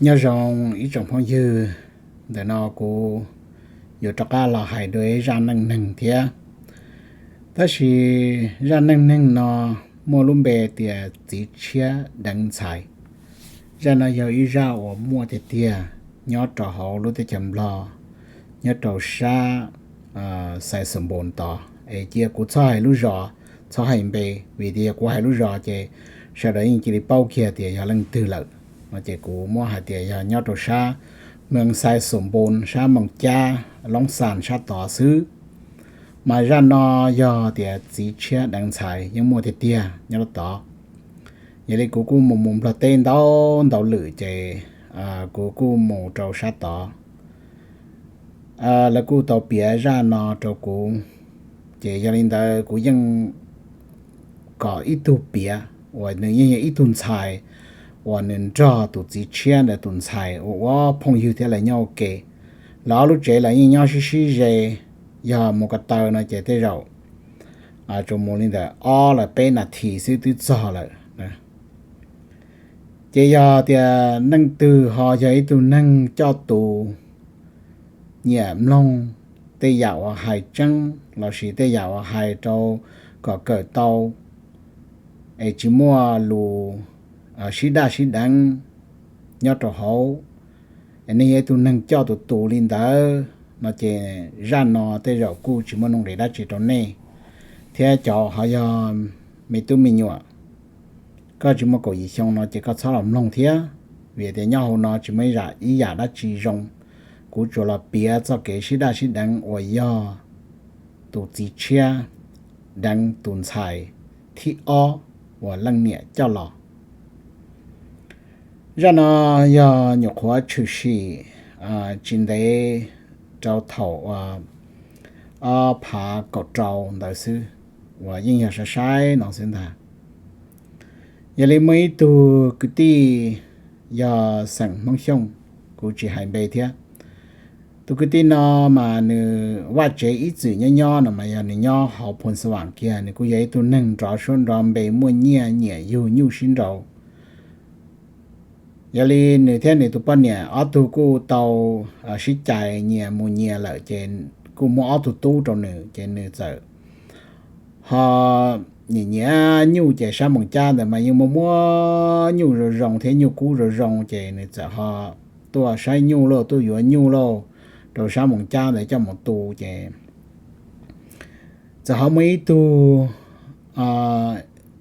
Nyob zoo ib tsoom phooj ywg, ntawm no kuv yuav rov qab los hais dua ib zaj neej neeg thiab. Tab sis zaj neej neeg no muaj lub npe tias txiv tshiab deev ntxhais. Zaj no yog ib zaj uas muaj tiag tiag nyob rau hauv lub teb chaws Nplog, nyob rau sab Xais Xoos Npoos tod. Es cia kuv txhob hais lub zos, txhob hais npe, vim tias yog kuv hais lub zos ces sawv daws yeej cia li paub kiag tias yog leej twg lawm. No ces kuv muab hais tias yog nyob rau sab Moos Xais Xoos Npoos, sab Moos Cab, Loob Xas sab tod xwb. Mas zaj no yog tias txiv tshiab deev ntxhais yeej muaj tiag tiag nyob rau tod. Yog li kuv kuj mus mus Nplog teb ntau ntau lwm ces kuv kuj mus rau sab tod. Lawv kuj tau piav zaj no rau kuv, ces yog li ntawd kuv yeej kom ib tug piav uas nws yeej yog ib tug ntxhais uas nws nrog tus txiv tshiab ntawd tus ntxhais ua ua phooj ywg thiab lawv nyob ua ke. Lawv ob lub tsev lawv yeej nyob sib sib ze, yog mus ko taw no ces tej zaum tsuas mus li ntawm ob los peb nas this xwb twb txog lawm. Ces yog tias neeg twg ho yog ib tug neeg coj tus nyiam mloog tej yam uas hais tseeb lossis tej yam uas hais rau kom kawm tau es tsis muaj lus sib daj sib deev nyob rau hauv, es nej yog ib tug neeg coj tus tus li ntawd no ces zaj no tej zaum kuj tsis muaj nuj nqis dab tsi rau nej. Thiab cov ho yog me tub me nyuam, koj tsis muaj kaum yim xyoo no ces koj txhob los mloog thiab, vim tias nyob hauv no tsis muaj ib yam dab tsi zoo. Kuv tsuas los piav txoj kev sib daj sib deev uas yog tus txiv tshiab deev tus ntxhais thib ob uas leej niam coj los. Zaj no yog nyuam qhuav tshwm sim tsis ntev rau thaum ob phav kaum rau ntawd xwb, uas yeej yog sai sai no xwb ntag. Yog li muaj ib tug kwv tij yog xeem Hmoob Xyooj, kuv tsis hais npe thiab. Tus kwv tij no mas nws vaj tsev ib txwm nyob nyob no mas yog nws nyob hauv Phoos Xas Vas kiag, nws kuj yog ib tug neeg nrov suab nrov npe muaj nyiaj nyiam yug nyuj sib nraus. Yog li nws thiab nws tus poj niam ob tug kuj tau sib cais nyias mus nyias lawm ces kuj muaj ob tug tub rau nws ces nws txawm ho nyiam nyiam nyuj ces sab Moos Cab ntawd mas yeej muaj muaj nyuj zoo zoo thiab nyuj kub zoo zoo ces nws txawm ho tuaj saib nyuj lauj, tuaj yuav nyuj lauj, rau sab Moos Cab ntawd coj mus tu ces txawm ho muaj ib tug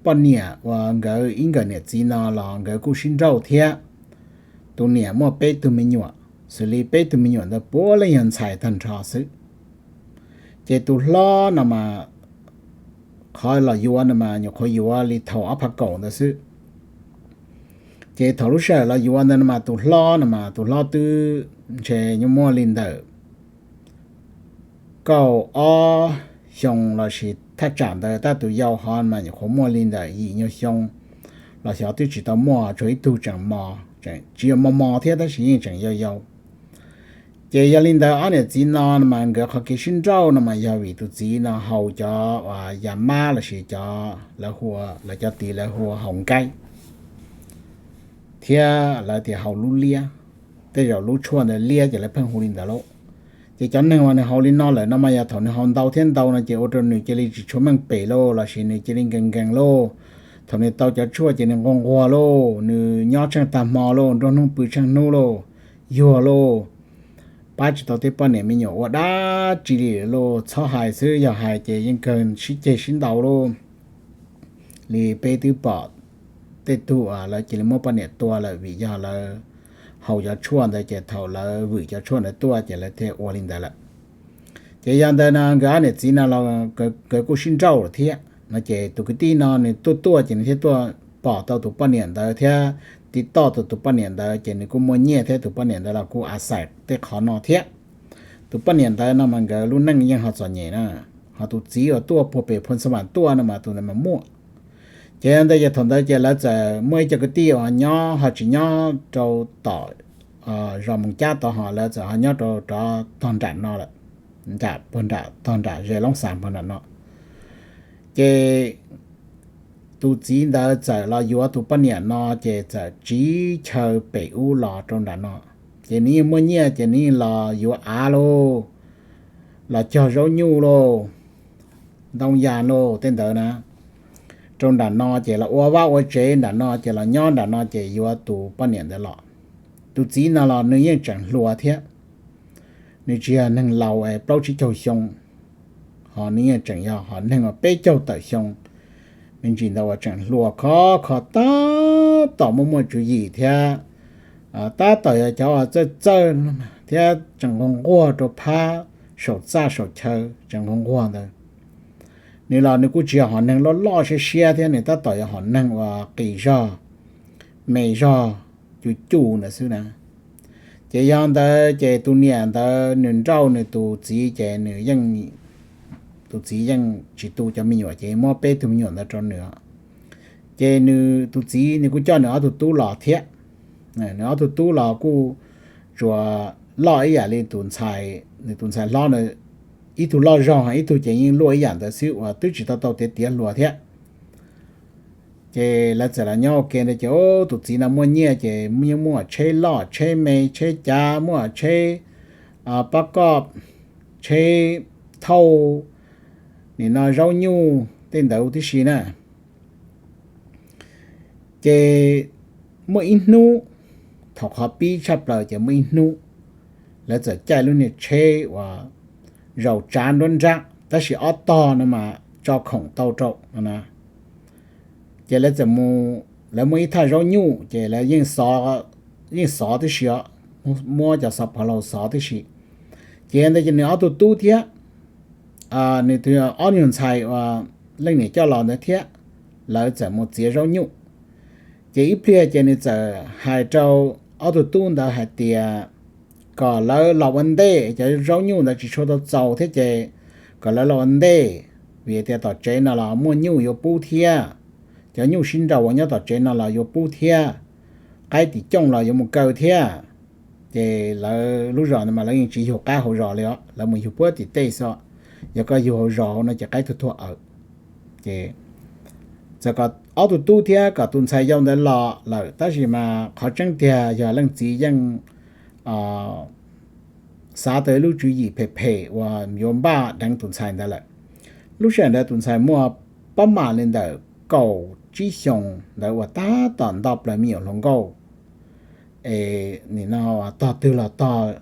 poj niam uas nkawd ib nkawm niam txiv no los nkawd kuj sib nrauj thiab. Tus niam muaj peb tug me nyuam, xws li peb tug me nyuam ntawd puav leej yog ntxhais tag nrho xwb. Ces tus hlob no mas qhov los yuav no mas nyuam qhuav yuav li thaum ob phav kaum ntawd xwb. Ces thaum lub sij hawm los yuav ntawd no mas tus hlob no mas tus hlob twb ntshe nyuaj muaj li ntawm kaum ob xyoo lossis thaj tsam ntawd, tab tus yau ho mas nyuam qhuav muaj li ntawm yim nyuag xyoo los xyov twb tsis tau muaj, tshuav ib tug tseem mos, tsis yog mos mos thiab tab sis yeej tseem yau yau. Ces yog li ntawd ob niam txiv no mas nkawd qhov kev sib nrauj no mas yog vim tus txiv no haus cov yas mab lossis cov lawv hu, lawv cov tid lawv hu haus nkaib thiab lawv tias haus lub liab, tej zaum lub tshuaj ntawd liab ces lawv pheej hu li ntawd lauj. Ces cov neeg uas nws haus li no lawm no mas yog thaum nws haus ntau thiab ntau no ces ua rau nws cia li tsis tshua meej pem lauj, lossis nws cia li nkees nkees lauj. Thaum nws tau cov tshuaj ces nws nquag nquag lauj, nws nyob tsheej tag hmo lauj, nruab hnub pw tsheej hnub lauj, yuag lauj, pab tsis tau tej poj niam me nyuam ua dab tsi li lauj. Txhob hais xwb, yog hais ces yeej kawg sib ceg sib ntaus lauj. Li peb twb pom tej tug lawv cia li muab poj niam tua lawm vim yog lawv haus cov tshuaj ntawd ces thaum lawv vwm cov tshuaj ntawd tuaj ces lawv thiaj ua li ntawd lawm. Ces yog ntawd no nkawd ob niam txiv no los nkawd kuj sib nrauj lawm thiab no ces tus kwv tij no nws tuaj tuaj ces nws thiaj tuaj pom tau tus poj niam ntawd thiab tiv toj tau tus poj niam ntawd ces nws kuj muaj nyiaj thiab tus poj niam ntawd los kuj a xais tej qhov no thiab. Tus poj niam ntawd no mas nkawd lub neej yeej ho txom nyem na, ho tus txiv uas tuaj puag pem Phoos Xas Vas tuaj no mas tus ntawd mas muaj. Ces ntawd ces thaum ntawd ces lawv txawm muaj ib co kwv tij uas nyob ho tsis nyob rau tom zos Moos Cab tod ho lawv txawm ho nyob rau rov tog nram no lawm, nram puag nram tog nram ze Loob Xas puag nram no. Ces tus txiv ntawd txawm los yuav tus poj niam no ces txawm tsiv chaw pem ub los rau nram no. Ces nws yeej muaj nyiaj ces nws yeej los yuav av lauj, los cog zaub nyuj lauj, ntoo yas lauj, tej ntawd na, rau nram no ces los ua vaj ua tsev nram no ces los nyob nram no ces yuav tus poj niam ntawd los. Tus txiv no los nws yeej tseem hluas thiab, nws tsis yog neeg laus plaub tsib caug xyoo, ho nws yeej tseem yog ho neeg uas peb caug tawm xyoo me ntsis ntawd uas tseem hluas khov kho tab tom muaj muaj tswv yim thiab tab tom yog cov uas txawj txawj thiab tseem nquag nquag rau phab saum txaj saum chaw tseem nquag nquag ntawd. Nws los nws kuj tsis yog hom neeg loj loj siab siab thiab, nws tab tom yog hom neeg uas qis zog, me zog, cuj cuj ntawd xwb na. Ces yog ntawd ces tus niam ntawd nws nrauj nws tus txiv ces nws yeej, tus txiv yeej tsis tu cov me nyuam ces muab peb tug me nyuam ntawd rau nws. Ces nws tus txiv nws kuj coj nws ob tug tub los thiab. Nws ob tug tub los kuj tsuas loj ib yam li tus ntxhais, nws tus ntxhais hlob na, ib tug loj zog, ib tug ces yeej luaj ib yam ntawd xwb uas twb tsis tau tau tiav tiav hluas thiab. Ces lawv txawm los nyob ua ke ntawd ces tus txiv no muaj nyiaj ces yeej muaj tsheb loj tsheb me tsheb cav, muaj tsheb pab koj, tsheb thauj, nim no zaub nyuj tej ntawd tib si na. Ces muaj ib hnub, thaum qhov pib tshaj plaws ces muaj ib hnub lawv txawm caij lub niag tsheb uas zaum tsav nruab nrab tab sis ob tog no mas tso khoom tau rau no na. Ces lawv txawm, lawv muaj ib thaj zaub nyuj ces lawv yeej xov tib si os, muab cov xov pov laug xov tib si. Ces ntawd ces nws ob tug tub thiab nws tus ob nyuag ntxhais uas leej niam coj los ntawd thiab, lawv txawm mus txiav zaub nyuj. Ces ib pliag ces nws txawm hais rau ob tug tub ntawd hais tias kom lawv los ua ntej, cov zaub nyuj ntawd tsis tshua tau txaus thiab ces kom lawv los ua ntej, vim tias tom tsev no los muaj nyuj yuav pub thiab, cov nyuj sib nraus uas nyob tom tsev no los yuav pub thiab, qaib tim cooj los yuav mus kaw thiab. Ces lawv lub zos ntawd mas lawv yeej tsis yug qaib hauv zos li os, lawv mus yug puag tim tej xwb. Yog koj yug hauv zos hauv no ces qaib thuaj thuaj awm. Ces txawm kom ob tug tub thiab kom tus ntxhais yau ntawd los lawm tab sis mas qhov tseeb tiag yog leej txiv yeej xav tau lub tswv yim phem phem uas yuav npaj deev tus ntxhais ntawd lawm. Lub sij hawm ntawd tus ntxhais muaj pab mam li ntawm kaum tsib xyoos ntawd uas tab tom nto plaws me nyuam hluas nkauj, es nim no tog twg los tog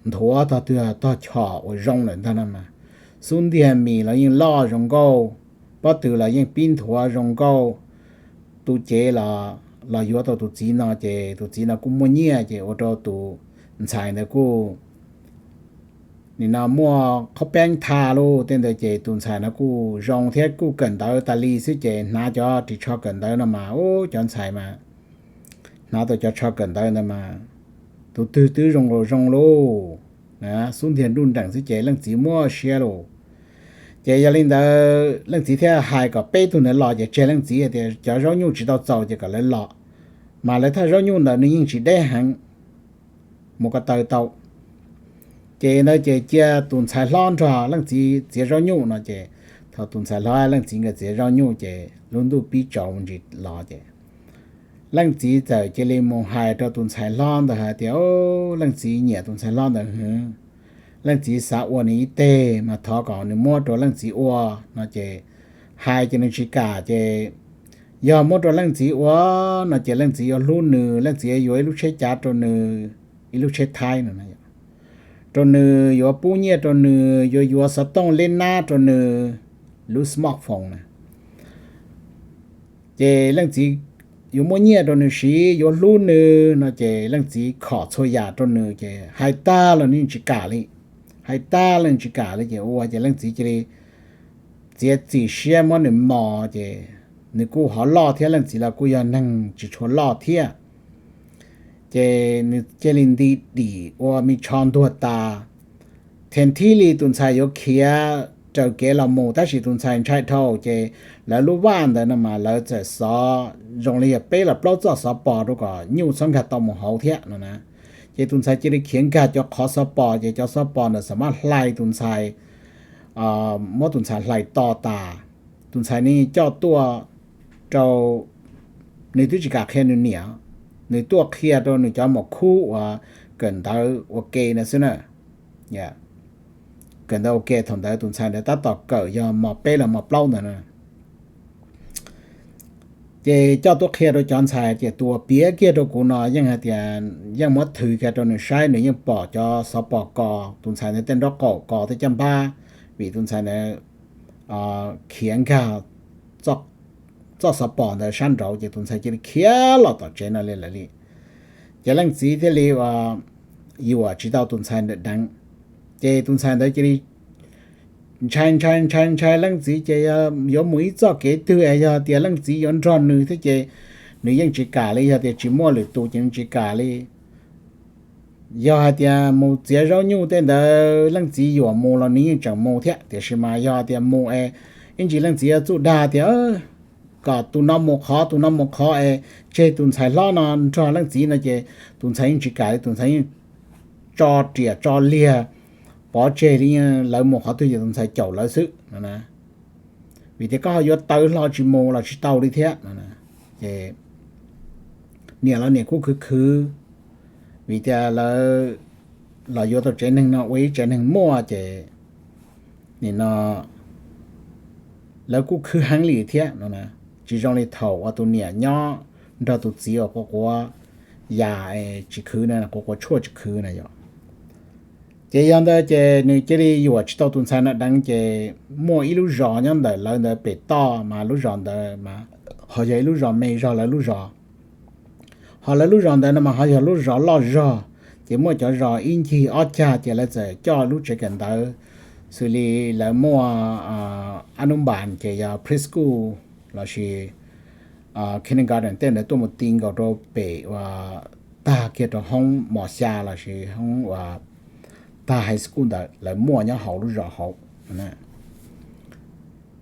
nthuav, tog twg los tog chom ua zoo lawm ntag no mas. Xub ntiag mis los yeej loj zoo nkauj, pob tw los yeej pib nthuav zoo nkauj. Tu cev los yuav tau tus txiv no ces tus txiv no kuj muaj nyiaj ces ua rau tus ntxhais ntawd kuj nim no muaj qhob peeb tha lub tej ntawd ces tus ntxhais no kuj zoo thiab kuj kawm ntawv tas li xwb ces hnav cov ris tsho kawm ntawv no mas ub cov ntxhais mas hnav tau cov tsho kawm ntawv ntawd mas tus twg twb zoo los zoo lauj. Xub ntiag nruj nreem xwb ces leej txiv muaj siab lauj. Ces yog li ntawd leej txiv thiaj hais kom peb tug ntawd los ces tseg leej txiv hais tias cov zaub nyuj tsis tau txaus ces kom lawv los, mas lawv thaj zaub nyuj ntawd nws yeej tsis deb heev, mus ko taw tau. Ces ntawd ces cia tus ntxhais hlob nrog leej txiv txiav zaub nyuj no ces thaum tus ntxhais hlob leej txiv nkawd txiav zaub nyuj ces lub ntuj pib tsaus mus ntsis los ces leej txiv txawm cia li mus hais rau tus ntxhais hlob ntawd hais tias leej txiv nyiam tus ntxhais hlob ntawd heev, leej txiv xav ua nws ib teg mas thov kom nws muab rau leej txiv ua no ces hais ces nws tsis kam ces yog muab rau leej txiv ua no ces leej txiv yuav hlub nws, leej txiv yuav yuav ib lub tsheb cav rau nws, ib lub tsheb thaib no rau nws, yuav pub nyiaj rau nws, yuav yuav xov tooj leb nab rau nws, lub smartphone na. Ces leej txiv yuav muab nyiaj rau nws siv, yuav hlub nws no ces leej txiv khom txhua yam rau nws ces hais tag los nws tsis kam li. Hais tag los nws tsis kam li ces ua ces leej txiv cia li txiav txim siab muab nws mos ces nws kuj hov loj thiab, leej txiv los kuj yog neeg tsis tshua loj thiab. Ces nws cia li nti dim ua me tsho ntuag tas, thiab thib li tus ntxhais yuav khiav raws kev los mus tab sis tus ntxhais ntshai dhau ces lawv lub vaj ntawd no mas lawv txawm xov zoo li yog peb los plaub txoj xov pos rau kom nyuj txhob nkag tau mus hauv thiab no na. Ces tus ntxhais cia li khiav nkag cov qhov xov pos ces cov xov pos ntawd xam maj hlais tus ntxhais, muab tus ntxhais hlais to tas. Tus ntxhais ne coj tuaj rau, nws twb tsis kam qhia nws niam, nws tuaj qhia rau nws cov muam khub uas kawm ntawv ua ke na xwb na. Kawm ntawv ua ke thaum ntawd tus ntxhais ntawd tab tom kawm yog mos peb los mos plaub ntawd na. Ces coj tuaj qhia rau cov ntxhais, ces tus uas piav kiag rau kuv no yeej hais tias yeej muab thwv kiag rau nws saib, nws yeej pom cov xov pos kos tus ntxhais ntawd tej nraub qaum, kos tej caj npab, vim tus ntxhais ntawd khiav nkag txoj xov pos ntawd sab nraud, ces tus ntxhais cia li khiav los tom tsev no li lawm li. Ces leej txiv thiaj li yuam tsis tau tus ntxhais ntawd deev. Ces tus ntxhais ntawd cia li ntshai ntshai ntshai ntshai leej txiv, ces yuav mus ib txoj kev twg es yog tias leej txiv yuav nrog nws thiab ces nws yeej tsis kam li, yog tias tsis muaj lwm tus ces nws tsis kam li. Yog hais tias mus txiav zaub nyuj tej ntawd leej txiv yuam mus los nws yeej tseem mus thiab, tiam sis mas yog tias mus es ib ntsis leej txiv yuav txuj dag tias kom tus no mus qhov, tus no mus qhov es tseg tus ntxhais hlob no nrog leej txiv no ces tus ntxhais yeej tsis kam li, tus ntxhais yeej tso riam tso liag pov tseg li, lawv mus qhov twg ces tus ntxhais caum lawv xwb no na. Vim tias koj ho yuav tawv hlo tsis mus los tsis tau li thiab no. Ces niam los niam kuj khwv khwv, vim tias lawv los yuav tau tsev neeg no ua ib tsev neeg muaj ces nim no lawv kuj khwv heev li thiab no. Tsis zoo li thaum uas tus niam nyob nrog tus txiv uas quav quav yas tsis khwv na, quav quav tshuaj tsis khwv na yom. Ces yog ntawd ces nws cia li yuam tsis tau tus ntxhais no deev, ces muaj ib lub zos nyob ntawm lawv ntawd pem toj, mas lub zos ntawd mas ho yog ib lub zos me zog lawv lub zos. Ho lawv lub zos ntawd no mas ho yog lub zos loj zog, ces muaj cov zos ib ncig ob cag, ces lawv txawm coj lub tsev kawm ntawv xws li lawv muaj anubas ces yog preschool lossis kindergarten tej ntawd tuaj mus ti nkaus rau pem uas tag kiag rau hoob mos xya lossis hoob uas tag high school ntawd lawv muaj nyob hauv lub zos hauv.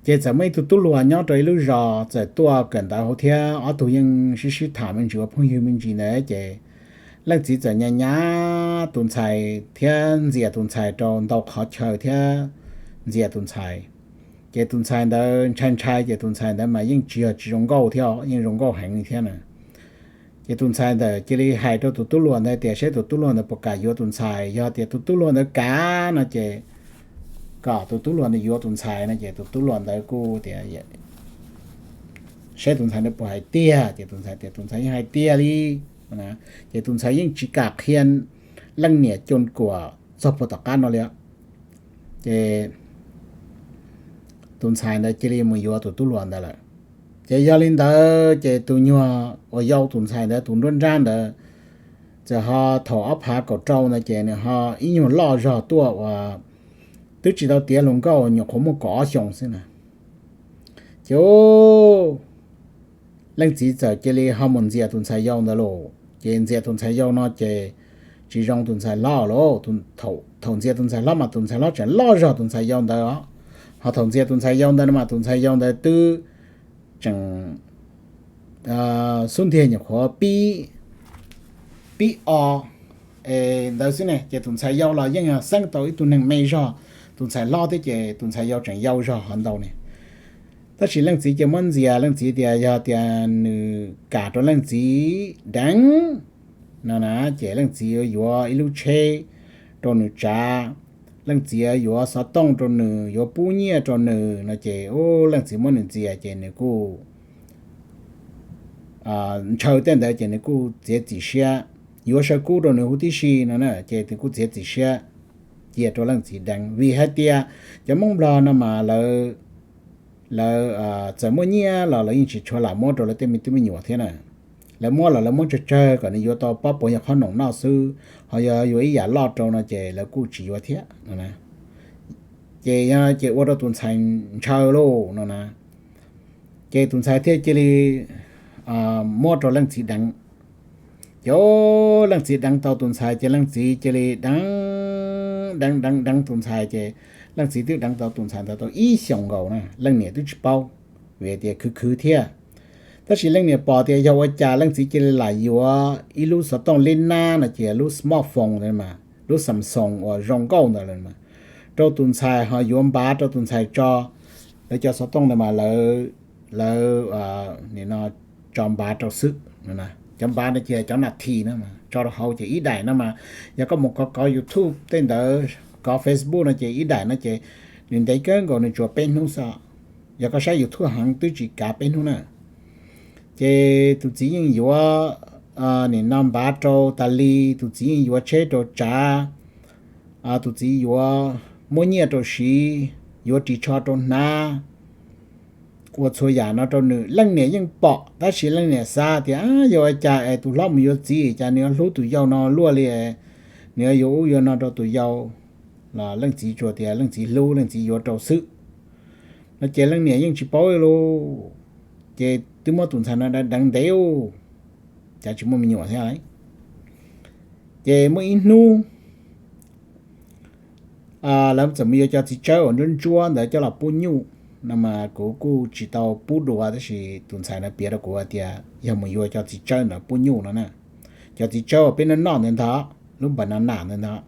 Ces txawm muaj ib tug tub hluas nyob rau ib lub zos txawm tuaj kawm ntawv hauv thiab, ob tug yeej sib sib tham me ntsis ua phooj ywg me ntsis ntawd, ces leej txiv txawm nyas nyas tus ntxhais thiab ntxias tus ntxhais rau ntau qhov chaw thiab ntxias tus ntxhais. Ces tus ntxhais ntawd ntshai ntshai, ces tus ntxhais ntawd mas yeej tsis yog tsis zoo nkauj thiab, yeej zoo nkauj heev li thiab na. Ces tus ntxhais ntawd cia li hais rau tus tub hluas ntawd tias seb tus tub hluas ntawd puas kam yuav tus ntxhais, yog tias tus tub hluas ntawd kam no ces kom tus tub hluas ntawd yuav tus ntxhais no, ces tus tub hluas ntawd kuj tias seb tus ntxhais ntawd puas hais tiag, ces tus ntxhais tias tus ntxhais yeej hais tiag li. Ces tus ntxhais yeej tsis kam qhia leej niam coo kuam txog puag tom qab no li. Ces tus ntxhais ntawd cia li mus yuav tus tub hluas ntawd lawm. Ces yog li ntawd ces tus nyuag uas yau tus ntxhais ntawd, tus nruab nrab ntawd, txawm ho thaum ob phav kaum rau ntawd ces nws ho ib nyuag loj zog tuaj uas twb tsis tau tiav hluas nkauj, nyuam qhuav muaj kaum ob xyoos xwb na. Ces leej txiv txawm cia li ho mus ntxias tus ntxhais yau ntawd lauj. Ces ntxias tus ntxhais yau no ces tsis zoo tus ntxhais hlob lauj. Thaum ntxias tus ntxhais hlob mas tus ntxhais hlob tseem loj zog tus ntxhais yau ntawd os. Ho thaum ntxias tus ntxhais yau ntawd no mas tus ntxhais yau ntawd twb tseem xub ntiag nyuam qhuav pib, pib o ntawd xwb ne, ces tus ntxhais yau los yeej xeeb tau ib tug neeg me zog tus ntxhais hlob thiab, ces tus ntxhais yau tseem yau zog hov ntau ne. Tab sis leej txiv ces muab ntxias, leej txiv tias yog tias nws kam rau leej txiv deev no na, ces leej txiv yuav yuav ib lub tsheb rau nws tsav, leej txiv yuav xov tooj rau nws, yuav pub nyiaj rau nws no, ces leej txiv muab nws ntxias ces nws kuj ntshaw tej ntawd ces nws kuj txiav txim siab yuav saw kub rau nws huv tib si no na, ces nws kuj txiav txim siab cia rau leej txiv deev, vim hais tias cov Hmoob Nplog no mas lawv, lawv txawm muaj nyiaj los lawv yeej tsis tshua lam muab rau lawv tej me tub me nyuam thiab na. Lawv muab los lawv muab tsawg tsawg kom nws yuav tau pob puas yog qhob noom noj xwb, ho yog yuav ib yam loj rau no ces lawv kuj tsis yuav thiab no na. Ces yog ces ua rau tus ntxhais ntshaw lauj no na. Ces tus ntxhais thiaj cia li muab rau leej txiv deev. Ces leej txiv deev tau tus ntxhais ces leej txiv cia li deev, deev deev deev tus ntxhais, ces leej txiv twb deev tau tus ntxhais ntawd tau ib xyoos nkaus na, leej niam twb tsis paub, vim tias khwv khwv thiab. Tab sis leej niam pom tias yog ua cas leej txiv cia li lam yuav ib lub xov tooj lib nab no ces lub smartphone ntawd mas, lub Samsung uas zoo nkauj ntawd lawm mas, rau tus ntxhais, ho yuav npav rau tus ntxhais tso. Lawv cov xov tooj ntawd mas lawv lawv nim no tso npav rau xwb. Cov npav no ces cov nas this no tso rau hauv ces ib daim no mas yog koj mus kov kov YouTube tej ntawd, kov Facebook no ces ib daim no ces nws ntev kawg nkaus, nws tsuas peb hnub xwb. Yog koj saib YouTube heev twb tsis kav peb hnub na. Ces tus txiv yeej yuav nim no npav rau tas li, tus txiv yeej yuav tsheb rau tsav, tus txiv yuav muab nyiaj rau siv, yuav ris tsho rau hnav, ua txhua yam no rau nws. Leej niam yeej pom tab sis leej niam xav tias yog ua cas es tus hlob mus yuav txiv cas nws yuav hlub tus yau no luaj li, nws yuav yuav ub yuav no rau tus yau, los leej txiv tsuas tias leej txiv hlub leej txiv yuav rau xwb no ces leej niam yeej tsis paub li. Ces twb muab tus ntxhais no deev ntev, cas tsis muaj me nyuam thiab. Ces muaj ib hnub lawv txawm mus yuav cov txiv tsawb uas ntsuab ntsuab ntawd coj los pub nyuj no mas kuv kuj tsis tau pub dua tab sis tus ntxhais no piav rau kuv tias yog mus yuav cov txiv tsawb ntawd pub nyuj no na. Cov txiv tsawb uas peb noj noj ntawd ntag, lub npam no nam ntawd ntag,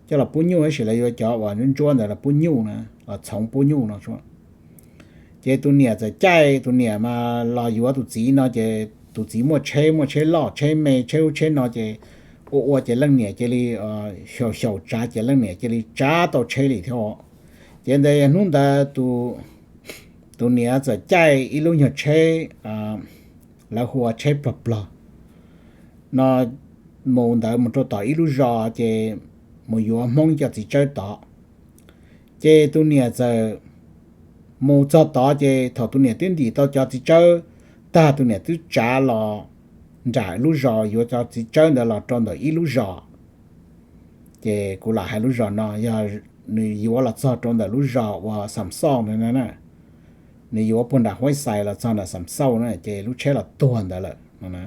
coj los pub nyuj tab sis lawv yuav cov uas ntsuab ntsuab ntawd los pub nyuj na, los txhoov pub nyuj no. Ces tus niam txawm caij, tus niam mas los yuav tus txiv no ces tus txiv muaj tsheb, muaj tsheb loj tsheb me tsheb ub tsheb no ces ua ua ces leej niam cia li xyaum xyaum tsav ces leej niam cia li tsav tau tsheb li thiab. Ces ntawd hnub ntawd tus niam txawm caij ib lub nyuag tsheb, lawv hu ua tsheb plog plog no mus ntawd mus rau tom ib lub zos ces mus yuav Hmoob cov txiv tsawb tod. Ces tus niam txawm mus txog tod ces thaum tus niam twb ntim tau cov txiv tsawb tag tus niam twb tsav los nram lub zos yuav cov txiv tsawb ntawd los rau ntawm ib lub zos. Ces kuv lam hais lub zos no yog nws yuav los txog rau ntawm lub zos uas Xam Xauj ntawd na, nws yuav puag nram Huaib Xais los txog nram Xam Xauj na ces lub tsheb los tuag ntawd lawm no.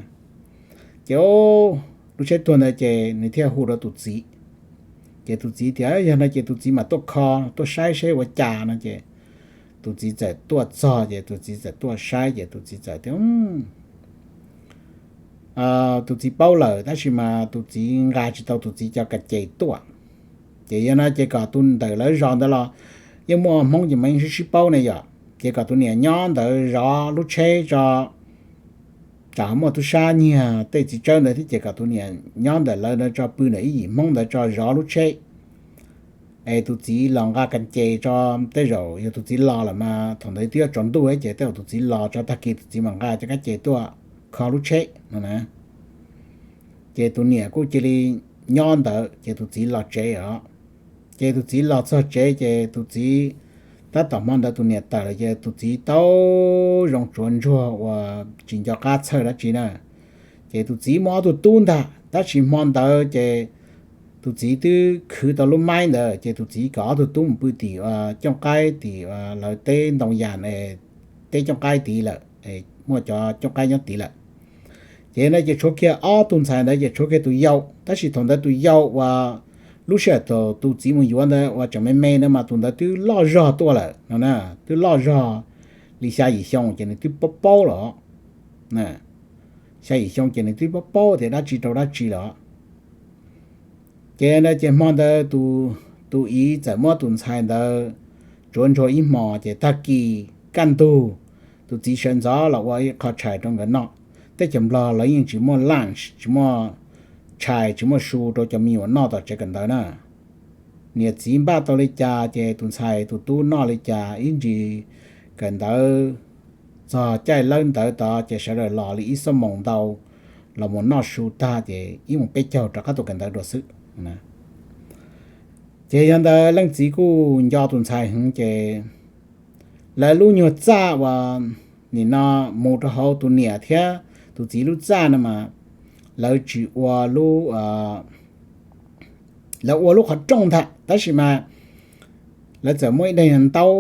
Ces lub tsheb tuag ntawd ces nws thiaj hu rau tus txiv. Ces tus txiv tias yog no ces tus txiv mas tuaj kho tuaj saib seb ua cas no ces tus txiv txawm tuaj txog ces tus txiv txawm tuaj saib ces tus txiv txawm tias tus txiv paub lawm tab sis mas tus txiv nqa tsis tau tus txiv cov kas ces tuaj. Ces yog no ces kom tus ntawm lawv zos ntawd los yeej muaj Hmoob ces mas yeej sib sib paub ne yom, ces kom tus niam nyob ntawd zov lub tsheb tso, tsam muaj tub sab nyiag tej txiv tsawb ntawd thiab ces kom tus niam nyob ntawm lawv ntawd tso pw ntawm ib yim Hmoob ntawd tso zov lub tsheb. Es tus txiv los nqa kas ces tso, tej zaum yog tus txiv los lawm mas thaum ntawd twb yuav tsaus ntuj ces tej zaum tus txiv los tso tag kis tus txiv mam nqa cov kas ces tuaj kho lub tsheb no na. Ces tus niam kuj cia li nyob ntawd ces tus txiv los tsev os. Ces tus txiv los txog tsev ces tus txiv, tab tom hmo ntawd tus niam tawm lawm ces tus txiv tau zoo tsuav ntsuag uas tsis nco qab txhawj dab tsi na. Ces tus txiv muaj ob tug tub ntag tab sis hmo ntawd ces tus txiv twb khwv tau lub maib ntawd ces tus txiv kom ob tug tub mus pw tim cooj qaib tim lawv teb ntoo yas, teb cooj qaib tid lawm, muaj cov cooj qaib nyob tid lawm. Ces no ces tshuav kiag ob tug ntxhais ntawd ces tshuav kiag tus yau tab sis thaum ntawd tus yau uas lub sij hawm thaum tus txiv mus yuav ntawd uas tseem me me ntawd mas tus ntawd twb loj zog tuaj lawm no na, twb loj zog li xya yim xyoo ces nws twb paub paub lawm. Xya yim xyoo ces nws twb paub paub tias dab tsi rau dab tsi lawm. Ces no ces hmo ntawd tus txiv txawm muab tus ntxhais ntawd tsuav ntsuag ib hmos ces tag kis kaj ntug tus txiv sawv ntxov los ua ib qho tshais rau nkawd noj. Teb chaws Nplog lawv yeej tsis muaj lunch, tsis muaj tshais, tsis muaj su rau cov me nyuam noj tom tsev kawm ntawv na. Niam txiv npaj tau li cas ces tus ntxhais tus tub noj li cas ib ntsis. Kawm ntawv txog caij lawb ntawv tod ces sawv daws los li ib xuab moos ntau, los mus noj su tag ces ib moos peb caug rov qab tuaj kawm ntawv dua xwb. Ces yog ntawd leej txiv kuj nco tus ntxhais heev ces lawv lub nyuag txaj uas nim no mus rau hauv tus niam thiab tus txiv lub txaj no mas lawv tsis ua lub, lawv ua lub qhov rooj ntag tab sis mas lawv txawm muab ib daim ntaub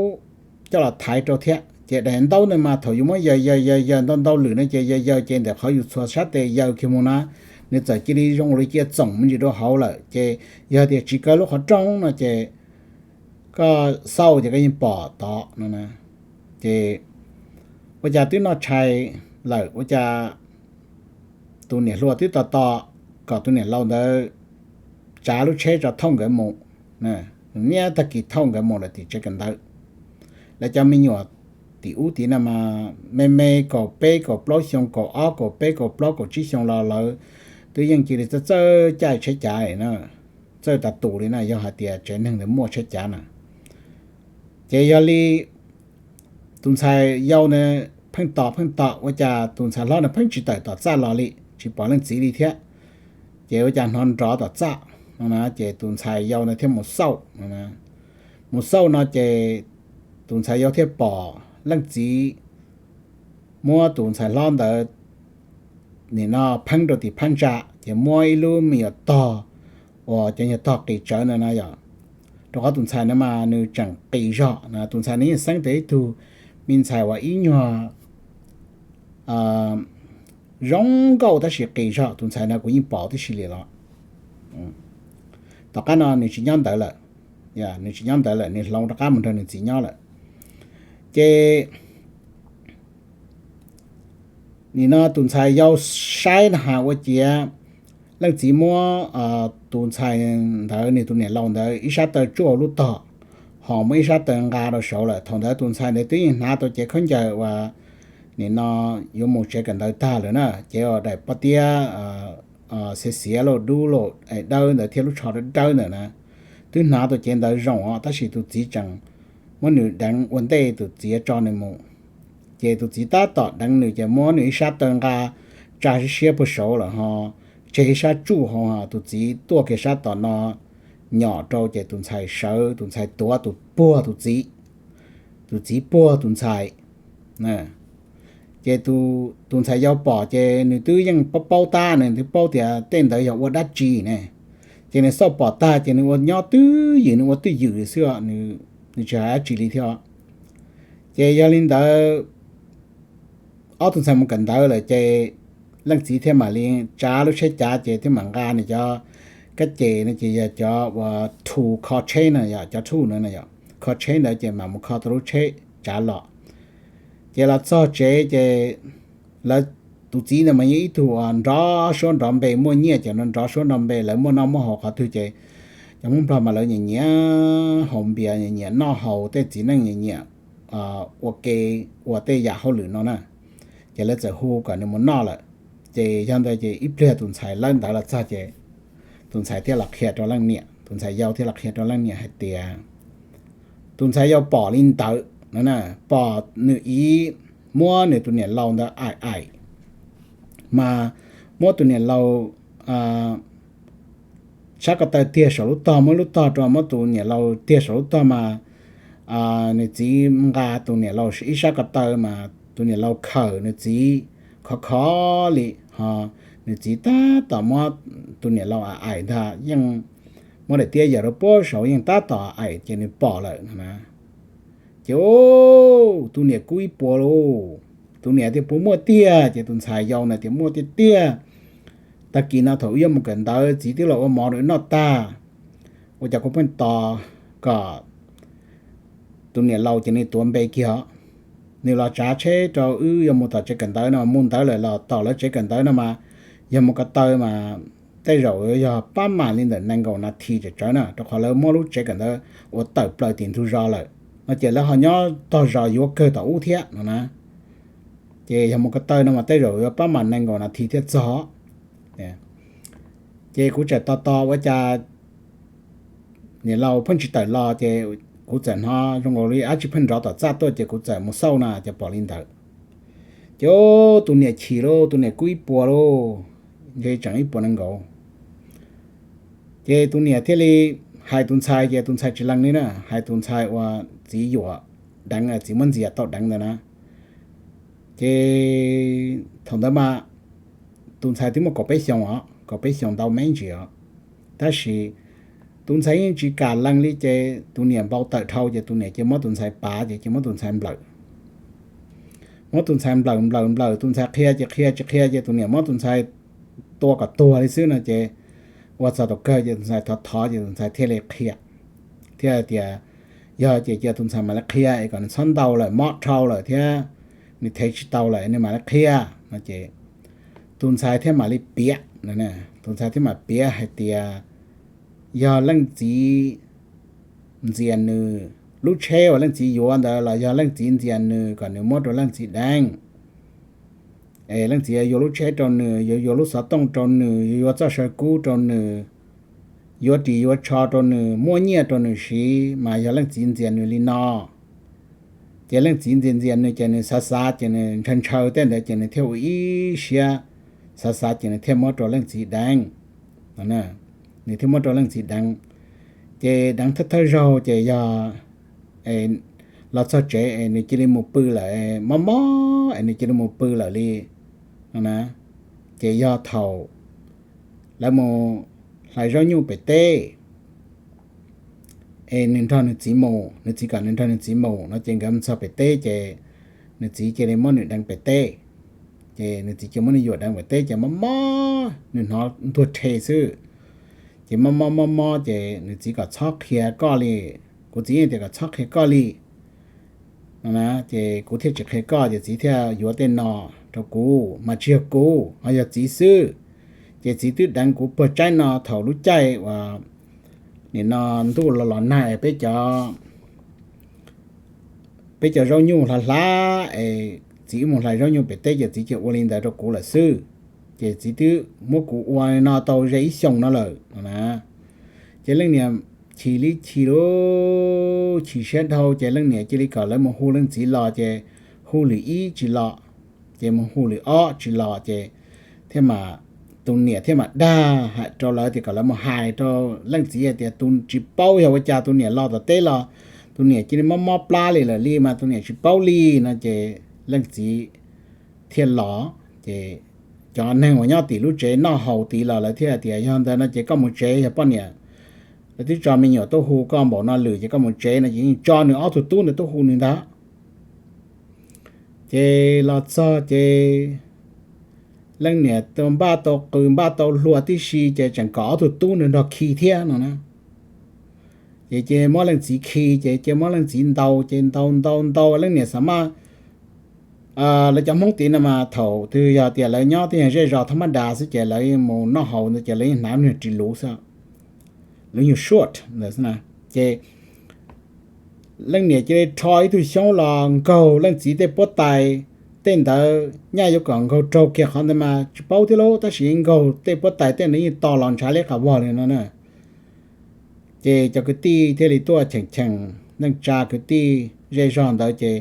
coj los thaiv rau thiab ces daim ntaub ntawd mas thaum yus muab yaws yaws yaws yaws ntau ntau lwm no ces yaws yaws ces ntawm qhov yus txhua sab tes yaws kiag mus na, nws txawm cia li zoo li cia txoom me ntsis rau hauv lawm ces yog tias tsis kaw lub qhov rooj no ces koj xauj ces koj yeej pom tod no na. Ces ua cas twb noj tshais lawm ua cas tus niam hluas twb tos tos kom tus niam laus ntawd tsav lub tsheb tso thauj nkawd mus, niaj tag kis thauj nkawd mus lawm tim tsev kawm ntawv. Lawv cov me nyuam tim ub tim no mas me me kaum peb kaum plaub xyoo, kaum ob kaum peb kaum plaub kaum tsib xyoo los lawv twb yeej cia li txawj txawj caij tsheb cav na, txawj tas tus li na, yog hais tias tsev neeg ntawd muaj tsheb cav na. Ces yog li tus ntxhais yau na pheej tos pheej tos ua cas tus ntxhais hlob na pheej tsis tawm tom txaj los li, tsis pom leej txiv li thiab. Ces ua cas hnov nrov tom txaj no na, ces tus ntxhais yau na thiaj mus xauj no na. Mus xauj no ces tus ntxhais yau thiaj pom leej txiv muab tus ntxhais hlob ntawd nim no pheeb rau tim phab ntsa, ces muab ib lub me nyuam tog uas cov nyuag tog qis tsawv ntawd na yom. Rau qhov tus ntxhais no mas nws tseem qis zog na, tus ntxhais no yeej xeeb tias ib tug me ntxhais uas ib nyuag zoo nkauj tab sis qis zog, tus ntxhais no kuv yeej pom tib si li los. Tom qab no nws tsis nyob ntawd lawm, nws tsis nyob ntawd lawm, nws hloov rov qab mus nrog nws txiv nyob lawm. Ces nim no tus ntxhais yau saib na has ua ciav leej txiv muab tus ntxhais ntawd nws tus niam laus ntawd ib sab taw tsuj lub tog, ho muab ib sab taw nqa rau saud lawm. Thaum ntawd tus ntxhais ntawd twb yeej hnav tau cev khaub ncaws uas nim no yuav mus tsev kawm ntawv tag lawm na, cev uas daim pob tiab xiav xiav los dub los dawb ntawd thiab lub tsho dawb dawb ntawd na, twb hnav tau cev ntawd zoo os, tab sis tus txiv tseem muab nws deev ua ntej tus txiv tso nws mus. Ces tus txiv tab tom deev nws ces muab nws ib sab taw nqa tsa siab siab puag saud lawm ho tseg ib sab tsuj hauv, tus txiv tuaj kiag sab tom no nyom rau ces tus ntxhais sawv, tus ntxhais tuav tus puag tus txiv, tus txiv puag tus ntxhais. Ces tus ntxhais yau pom ces nws twb yeej paub paub tab, nws twb paub tias tej ntawd yog ua dab tsi ne. Ces nws xauj pom tag ces nws ua nyob twj ywm, nws ua twj ywm xwb, nws tsis hais dab tsi li thiab. Ces yog li ntawd ob tug ntxhais mus kawm ntawv lawm ces leej txiv thiaj mam li tsav lub tsheb cav ces thiaj mam nqa nws cov kab ces no ces yog cov uas thu kho tsheb no yom, cov thu no yom, kho tsheb ntawd ces mam mus kho tau lub tsheb cav los. Ces los txog tsev ces lawv, tus txiv ntawd mas yeej ib tug uas nrov suab nrov npe muaj nyiaj ces nrov suab nrov npe, lawv muaj noj muaj haus qhov twg ces cov Hmoob Nplog mas lawv nyiam nyiam haus npias, nyiam nyiam noj haus, tej txiv neej nyiam nyiam ua ke ua tej yam hauj lwm no na. Ces lawv txawm hu kom nws mus noj lawm. Ces yog ntawd ces ib pliag tus ntxhais lawb ntawv los txog ces tus ntxhais thiaj los qhia rau leej niam, tus ntxhais yau thiaj los qhia rau leej niam hais tias tus ntxhais yau pom li ntawd no, pom nws txiv muab nws tus niam laus ntawd aim aim, mas muab tus niam laus sab ko taw tiag saum lub tog, muab lub tog rau, muab tus niam laus tiag saum lub tog mas nws txiv nqa tus niam laus ib sab ko taw mas tus niam laus khawm nws txiv khov khov li ho, nws txiv tab tom muab tus niam laus aim aim ntag, yeej muab daim tiab yawm rau puag saud yeej tab tom aim ces nws pom lawm no na. Ces tus niam kub ib puas lauj, tus niam tias puas muaj tiag, ces tus ntxhais yau na tias muaj tiag tiag. Tag kis no thaum wb yuav mus kawm ntawv txiv twb los ua mov rau wb noj tag, ua cas kuv pheej tos kom tus niam laus ces nws tuav npe kiag os. Nws los tsav tsheb rau wb yuav mus tom tsev kawm ntawv no, mus ntawd lawm los tom lawv tsev kawm ntawv no mas yog mus ko taw mas tej zaum yog pab mam li ntawm nees nkaum nas this tsawv tsawv na, rau qhov lawv muab lub tsev kawm ntawv ua tawm plaws tim ntug zos lawm no, ces lawv ho nyob tog zos yuav kawg tom ub thiab no na. Ces yog mus ko taw no mas tej zaum yuav pab mam nees nkaum nas this thiaj txog. Ces kuv tseem tos tos ua cas niam laus pheej tsis tawm los, ces kuv txawm hnov zoo nkaus li dab tsi pheej nrov tom txaj tuaj, ces kuv txawm mus xauj na ces pom li ntawd. Ces tus niam chim lauj, tus niam kub ib puas lauj, ntshe tseem ib puas nees nkaum. Ces tus niam thiaj li hais tus ntxhais, ces tus ntxhais tsis lees li na, hais tus ntxhais uas txiv yuam deev, txiv muab ntxias tau deev ntawd na. Ces thaum ntawd mas tus ntxhais twb muaj kaum peb xyoos os, kaum peb xyoos ntau me ntsis os, tab sis tus ntxhais yeej tsis kam lees li, ces tus niam npau taws dhau, ces tus niam cia muab tus ntxhais pav, ces cia muab tus ntxhais nplawm. Muab tus ntxhais nplawm nplawm nplawm, tus ntxhais qhia ces qhia, tsis qhia ces tus niam muab tus ntxhais tua kom tuag li xwb no. Ces ua txog thaum kawg ces tus ntxhais thov thov, ces tus ntxhais thiaj li qhia, thiaj tias yog ces cia tus ntxhais mam li qhia es kom nws txhob ntaus lawm, mob dhau lawm thiab nws thev tsis tau lawm nws mam li qhia no. Ces tus ntxhais thiaj mam li piav, tus ntxhais thiaj mam piav hais tias yog leej txiv ntxias nws lub tsheb uas leej txiv yuav ntawd los yog leej txiv ntxias nws kom nws muab rau leej txiv deev. Es leej txiv yuav lub tsheb rau nws, yuav yuav lub xov tooj rau nws, yuav yuav txoj saw kub rau nws, yuav ris yuav tsho rau nws, muab nyiaj rau nws siv, mas yog leej txiv ntxias nws li no. Ces leej txiv ntxias ntxias nws ces nws xav xav ces nws ntshaw ntshaw tej ntawd ces nws thiaj ua ib siab xav xav ces nws thiaj muab rau leej txiv deev. Nws thiaj muab rau leej txiv deev. Ces deev thawj thawj zaug ces yog los txog tsev es nws cia li mus pw lawm, mob mob es nws cia li mus pw lawm li no na. Ces yog thaum lawv mus hlais zaub nyuj pem teb, es nws nrog nws txiv mus, nws txiv kom nws nrog nws txiv mus no ces nkawd mus txog pem teb ces nws txiv cia li muab nws deev pem teb. Ces nws txiv cia muab nws yuam deev pem teb ces mob mob, nws hnov ntuag rhe xwb. Ces mob mob mob mob ces nws txiv kom txhob qhia koj li, kuv txiv yeej tias kom txhob qhia koj li no na, ces kuv thiaj tsis qhia koj ces txiv thiaj yuav tej no rau kuv, mas tsis yog kuv, ho yog txiv xwb. Ces txiv twb deev kuv puag tsaib no thaum lub caij uas nim no ntuj los los nag es peb cov peb cov zaub nyuj hlav hlav es txiv wb mus hlais zaub nyuj pem teb ces txiv cia ua li ntawd rau kuv lawm xwb. Ces txiv twb muab kuv ua no tau ze ib xyoos no lawm no na. Ces leej niam chim li chim lauj, chim siab dhau ces leej niam cia li kom lawv mus hu leej txiv los ces hu lwm ib tsis los, ces mus hu lwm ob tsis los ces thiaj mam, tus niam thiaj mam dag hais rau lawv tias kom lawv mus hais rau leej txiv hais tias tus tsis paub yog ua cas tus niam los tom teb los tus niam cia li mob mob plab li lawm li mas tus niam tsis paub li no ces leej txiv thiaj los. Ces cov neeg uas nyob tim lub tsev noj haus tid los lawv thiaj tias yog ntawd no ces koj mus tsev, yog poj niam lawv twb tso me nyuam tuaj hu koj npaum no lawm ces koj mus tsev no ces yeej tso nws ob tug tub ntawd tuaj hu nws ntag. Ces los txog ces leej niam tau npaj tau qws npaj tau hlua tib si ces tseem kom ob tug tub nws nrog khi thiab no na. Ces cia muab leej txiv khi ces cia muab leej txiv ntaus ces ntaus ntaus ntaus leej niam xav maj, lawv cov Hmoob tid no mas thaum twg yog tias lawv nyob tej nyuag zej zos thab mab das xwb ces lawv mus noj haus ntawd ces lawv yeej hnav me nyuag ris luv xwb, lawv nyuag short ntawd xwb na. Ces leej niam cia li rho ib tug xyoob los nkaug leej txiv tej puab tais, tej ntawd nyaj yuav kom nkaug raug kiag qhov ntawd mas tsis paub thiab lauj, tab sis nkaug tej puab tais tej ntawd yeej to los ntshav liab qas vog li no na. Ces cov kwv tij thiaj li tuaj cheem cheem neej tsa kwv tij zej zog ntawd ces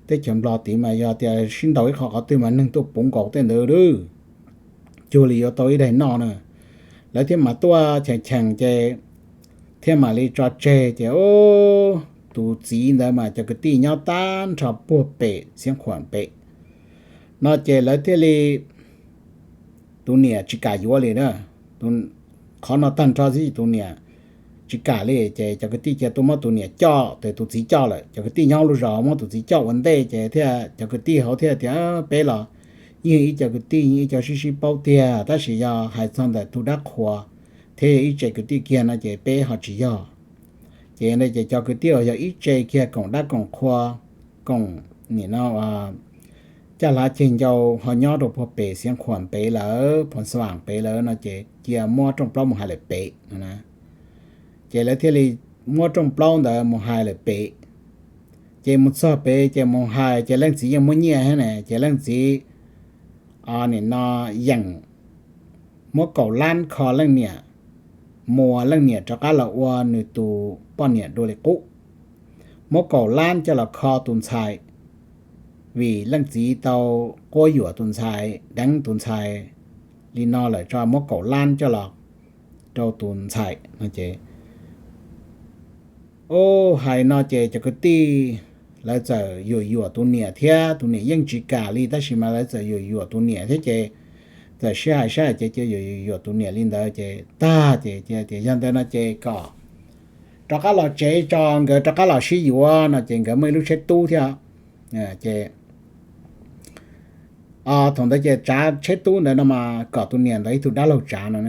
teb chaws Nplog tid mas yog tias sib ntaus ib qho qhov twg mas neeg tuaj puv nkaus tej ntawd lawm, cuag li yuav tau ib daim noj na. Lawv thiaj mam tuaj cheem cheem ces thiaj mam li tso tseg ces tus txiv ntawd mas cov kwv tij nyob tag nrho puag pem Xiav Khuam pem no ces lawv thiaj li, tus niam tsis kam yuav li na. Qhov no tag nrho xwb tus niam tsis kam li ces cov kwv tij cia tuaj muab tus niam coj, tus txiv coj lawm. Cov kwv tij nyob lub zos muab tus txiv coj ua ntej ces thiaj cov kwv tij hauv thiaj tias peb los yeej ib co kwv tij yeej ib co sib sib paub tiag, tab sis yog hais txog ntawm tus dab qhuas thiab yog ib tse kwv tij kiag no ces peb ho tsis yog. Ces ntawd ces cov kwv tij uas yog ib tse kiag koom dab koom qhua, koom nim no caj hlav ceg ncau ho nyob rau puag pem Xiav Khuam pem lawm, Phoos Xas Vam pem lawm no ces cia muab rooj plaub mus hais lawm pem no na. Ces lawv thiaj li muab rooj plaub ntawd mus hais lawm pem. Ces mus txog pem ces mus hais ces leej txiv yeej muaj nyiaj thiab ne, ces leej txiv nim no yeem muab kaum lab kho leej niam, muas leej niam rov qab los ua nws tus poj niam dua li qub. Muab kaum lab coj los kho tus ntxhais, vim leej txiv tau quab yuam tus ntxhais, deev tus ntxhais li no lawm tso muab kaum lab coj los rau tus ntxhais no ces, o, hais no ces cov kwv tij lawv txawm yuam yuam tus niam thiab, tus niam yeej tsis kam li tab sis mas lawv txawm yuam yuam tus niam thiab ces txawm sib hais sib hais ces cia yuam yuam tus niam li ntawd ces tag ces tias yog ntawd no ces kom rov qab los tsev tso nkawd rov qab los sib yuav no ces nkawd muaj ib lub tsheb tub thiab. Ces thaum ntawd ces tsav tsheb tub ntawd no mas kom tus niam ntawd ib tug dab laug tsav no,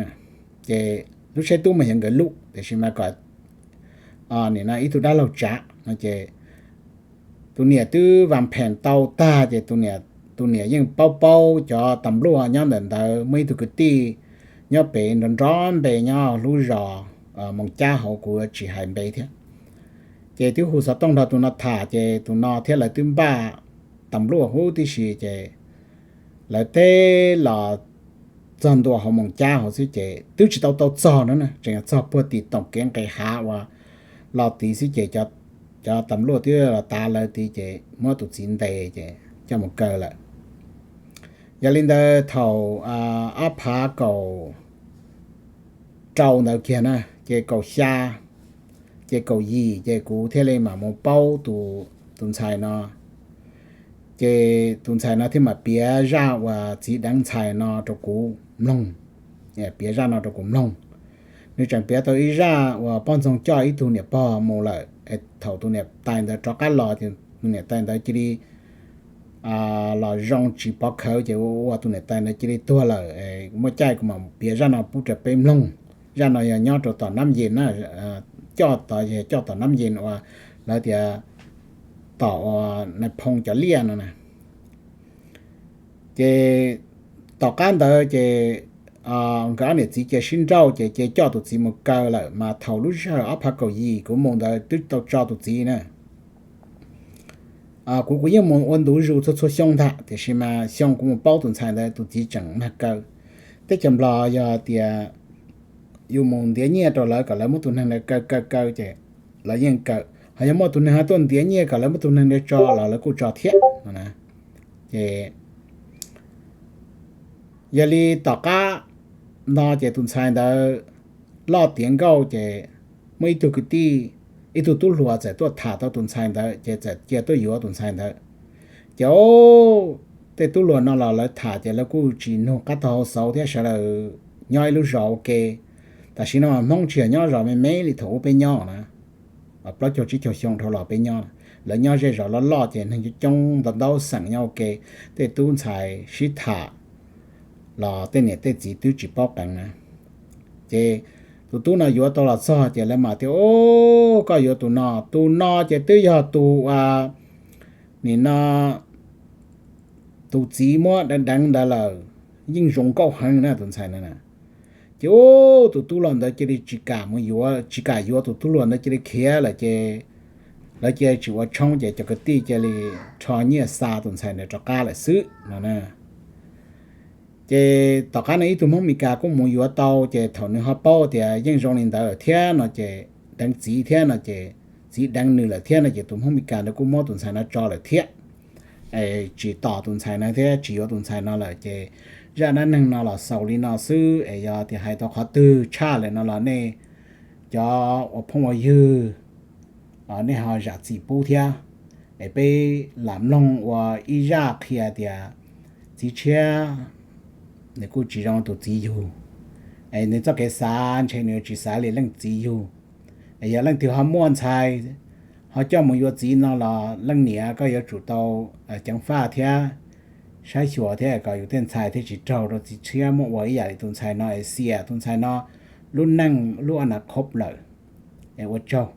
ces lub tsheb tub mas yog nkawd lub tiam sis mas kom nim no ib tug dab laug tsav no ces tus niam twb vas pheem tau tag ces tus niam yeej paub paub cov tas npluaj nyob ntawm ntawd, muaj ib tug kwv tij nyob pem nrov nrov npe nyob lub zos Moos Cab hauv, kuv tsis hais npe thiab. Ces twb hu xov tooj nrog tus no tham ces tus no thiab lawv twb npaj tas npluaj huv tib si ces lawv teb los txog ntua hauv Moos Cab hauv xwb ces twb tsis tau tau txog no na, tseem txog puag tim toom kev nqes hav uas los tid xwb ces cov tas npluaj twb los tav lawv tid ces muab tus txiv ntes ces coj mus kaw lawm. Yog li ntawd thaum ob phav kaum rau ntawd kiag na, ces kaum xya, ces kaum yim ces kuv thiaj li mam mus paub tus ntxhais no. Ces tus ntxhais no thiaj mam piav zaj uas txiv deev ntxhais no rau kuv mloog, piav zaj no rau kuv mloog. Nws tseem piav tau ib zaj uas poj ntxoog coj ib tug niam pog mus lawm, thaum tus niam tais ntawd rov qab los ces tus niam tais ntawd cia li los zoo tsis pov khawv ces ua tus niam tais ntawd cia li tuag lawm. Muaj caij kuv mam piav zaj no pub rau peb mloog. Zaj no yog nyob rau tom Nab Yes na, coj tod, coj tom Nab Yes uas lawv tias tom uas nais phoo cov liaj no na. Ces tom qab ntawd ces nkawd ob niam txiv cia sib nrauj ces cia coj tus txiv mus kaw lawm, mas thaum lub sij hawm ob phav kaum yim kuv mus ntawd twb tau tso tus txiv na. Kuv kuv yeej mus ua ntu zus txhua txhua xyoo ntag, tiam sis mas xyoo kuv mus paub tus ntxhais ntawd tus txiv tseem mag kaw. Teb chaws Nplog yog tias yus mus ntiav nyiaj rau lawv kom lawv muab tus neeg ntawd kaw kaw kaw ces lawv yeej kaw, ho yog muaj tus neeg ho tuaj ntiav nyiaj kom lawv muab tus neeg ntawd tso los lawv kuj tso thiab no na. Ces yog li tom qab no ces tus ntxhais ntawd loj tiav nkauj ces muaj ib tug kwv tij, ib tug tub hluas txawm tuaj tham tau tus ntxhais ntawd ces txawm cia tuaj yuav tus ntxhais ntawd. Ces tej tub hluas no los lawv tham ces lawv kuj tsis nug qab tog hau xauv thiab, sawv daws nyob ib lub zos ua ke. Tam sim no Hmoob tsis yog nyob zos me me li thaum ub peb nyob na, plaub caug tsib caug xyoo dhau los peb nyob, lawv nyob zej zos loj loj ces neeg coob coob ntau ntau xeem nyob ua ke. Tej tub ntxhais sib tham los tej niam tej txiv twb tsis paub qeev na. Ces tus tub no yuav tau los txog ces lawv mam tias, Ub, koj yuav tus no, tus no ces twb yog tus uas nim no tus txiv muab deev deev ntawd lawm, yeej zoo nkauj heev na tus ntxhais ntawd na. Ces ub, tus tub hluas ntawd cia li tsis kam mus yuav, tsis kam yuav, tus tub hluas ntawd cia li khiav lawm ces lawv cia li tsis ua tshoob ces cov kwv tij cia li rho nyiaj xa tus ntxhais ntawd rov qab lawm xwb no na. Ces tom qab no ib tug Hmoob Mes Kas kuj mus yuav tau, ces thaum nws ho paub tias yeej zoo li ntawd thiab no ces deev txiv thiab no ces txiv deev nws lawm thiab no ces tus Hmoob Mes Kas ntawd kuj muab tus ntxhais no tso lawm thiab. Es tsis tos tus ntxhais no thiab tsis yuav tus ntxhais no lawm ces zaj dab neeg no los xaus li no xwb. Es yog tias hais tau qhov twg tshaj lawm no los nej cov ua phooj ua ywg nej ho zam txim pub thiab. Es peb lam mloog ua ib zaj qhia tias txiv tshiab nws kuj tsis zoo tus txiv yug. Es nws txoj kev xav ntshe nws tsis xav li leej txiv yug. Es yog leej twg ho muaj ntxhais ho coj mus yuav txiv no los leej niam koj yuav tsum tau ceev faj thiab saib xyuas thiab kom yus tej ntxhais thiaj tsis raug rau txiv tshiab muab ua ib yam li tus ntxhais no es xiam tus ntxhais no lub neej lub a na khob lawm. Es ua tsaug.